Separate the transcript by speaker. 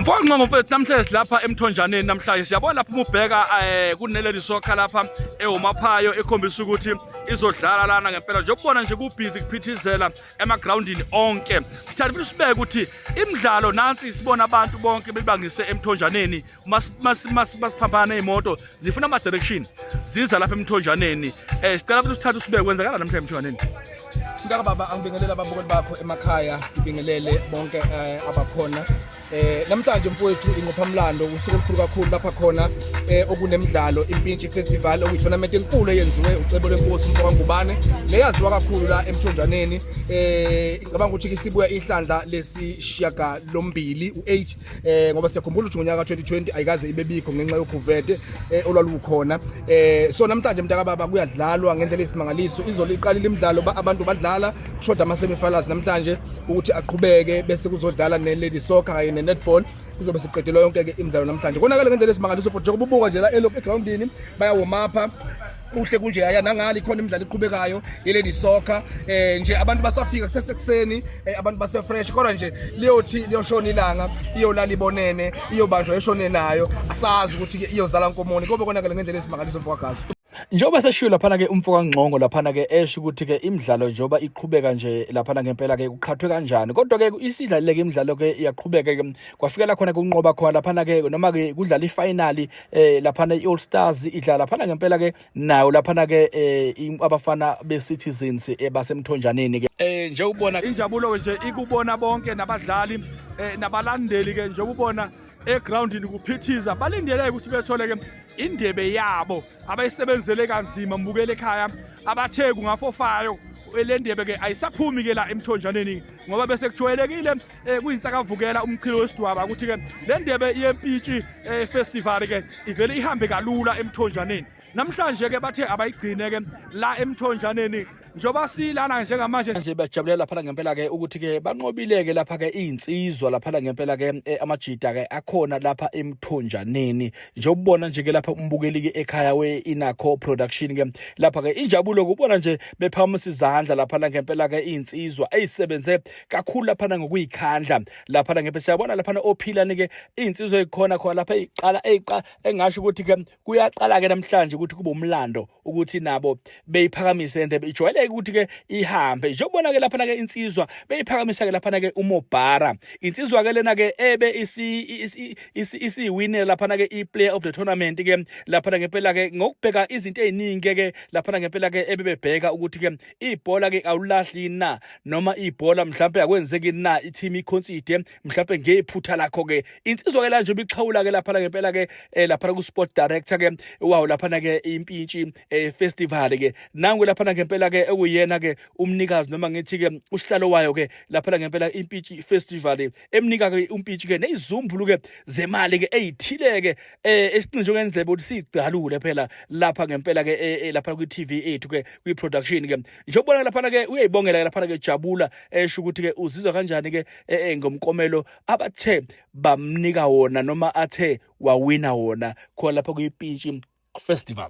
Speaker 1: Mfowethu mfethu, namhlanje silapha emthonjaneni. Namhlanje siyabona lapha, uma ubheka kuneleli soccer lapha ewomaphayo ekhombisa ukuthi izodlala lana ngempela. Nje ukubona nje kubhizi, kuphithizela emagrawundini onke. Sithanda futhi sibeke ukuthi imidlalo nansi, sibona abantu bonke bebangise emthonjaneni. Masiphambana ney'moto zifuna ama-direction, ziza lapha emthonjaneni. Sicela futhi sithathe usibeke, kwenzakala namhlanje emthonjaneni?
Speaker 2: Mntaka baba, angibingelele ababukeli bakho emakhaya, ngibingelele bonke abakhona. Namhlanje mfowethu, ingqophamlando, usuku olukhulu kakhulu lapha khona okunemidlalo Impintshi Festival, okuyi-tournament enkulu eyenziwe ucebo lenkosi Mfoka leyaziwa kakhulu la emthonjaneni. Ngicabanga ukuthi isibuya ihlandla lesishiyagalombili, u8, ngoba siyakhumbula ukuthi ngonyaka ka2020 ayikaze ibe bikho ngenxa yokhuvethe olwalukhona. So namhlanje, mntaka baba, kuyadlalwa ngendlela esimangaliso. Izolo iqalile imidlalo, abantu badlala, kushoda ama semifinals namhlanje ukuthi aqhubeke, bese kuzodlala ne-lady soccer kanye ne-netball. Kuzobe siqedelwa yonke ke imidlalo namhlanje. Konakala ngendlela esimangaliso futhi, njengoba ubuka nje la elokhu egroundini bayawomapha kuhle kunje, aya nangali khona imidlalo iqhubekayo ye-lady soccer. Nje abantu basafika kusesekuseni, abantu base fresh, kodwa nje liyothi liyoshona ilanga, iyolala ibonene, iyobanjwa eshone nayo. Asazi ukuthi ke iyozala nkomoni, kobe konakala ngendlela esimangaliso, mfowakazi.
Speaker 3: Njengoba seshiyo laphana-ke umfo kaNgxongo laphana-ke esho ukuthi-ke imidlalo njengoba iqhubeka nje laphana ngempela-ke kuqhathwe kanjani, kodwa-ke isidlalile-ke imidlalo-ke iyaqhubeka-ke, kwafikela khona kunqoba khona laphana-ke noma-ke kudlala ifinali laphana i-All Stars idlala laphana ngempela-ke nayo laphana-ke abafana be-Citizens basemthonjaneni-ke nje ubona
Speaker 1: injabulo nje ikubona bonke nabadlali nabalandeli ke, njengoba ubona egroundini kuphithiza, balindele ukuthi bethole ke indebe yabo abayisebenzele kanzima. Mbukele ekhaya, abathe kungafofayo le ndebe ke ayisaphumi ke la emthonjaneni, ngoba bese kujwayelekile kuyinsakavukela umchilo wesidwaba ukuthi ke le ndebe yempintshi festival ke ivele ihambe kalula emthonjaneni. Namhlanje ke bathe abayigcine ke la emthonjaneni, njengoba silana njengamanje.
Speaker 3: Nje bajabulela laphana ngempela ke ukuthi ke banqobile ke lapha ke izinsizwa laphana ngempela ke amajida ke akhona lapha emthonjaneni. Nje ubona nje ke lapha umbukeli ke ekhaya we Inakho Production ke lapha ke injabulo kubona nje bephakamisa izandla laphana ngempela ke izinsizwa ezisebenze kakhulu laphana ngokuyikhandla laphana ngempela. Siyabona laphana ophilani ke izinsizwa ezikhona khona lapha eziqala eziqa engasho ukuthi ke kuyaqala ke namhlanje ukuthi kube umlando ukuthi nabo beyiphakamise indebe. Ijwayeleke ukuthi ke ihambe, njengobona ke laphana ke insizwa beyiphakamisa ke laphana ke uMobara, insizwa ke lena ke ebe isiwine laphana ke i-player of the tournament ke laphana ngempela ke, ngokubheka izinto eziningi ke laphana ngempela ke ebebebheka ukuthi ke ibhola ke awulahli na, noma ibhola mhlawumbe akwenzeki na i-team iconcede mhlawumbe ngephutha lakho ke. Insizwa ke la nje ibixhawula ke laphana ngempela ke laphana ku sport director ke wawo laphana ke impintshi festival ke, nangu laphana ngempela ke ekuyena ke umnikazi noma ngithi ke usihlalo wayo ke laphana ngempela impintshi festival, emnika ke umpintshi ke nezizumbulu ke zemali ke ezithile ke esincinjwe ngendlebe ukuthi sigalule phela lapha ngempela ke lapha kwi TV ethu ke kwi production ke. Njengoba laphana ke uyayibongela ke laphana ke, jabula, esho ukuthi ke uzizwa kanjani ke ngomkomelo abathe bamnika wona noma athe wawina wona khona lapha kwiPintshi Festival.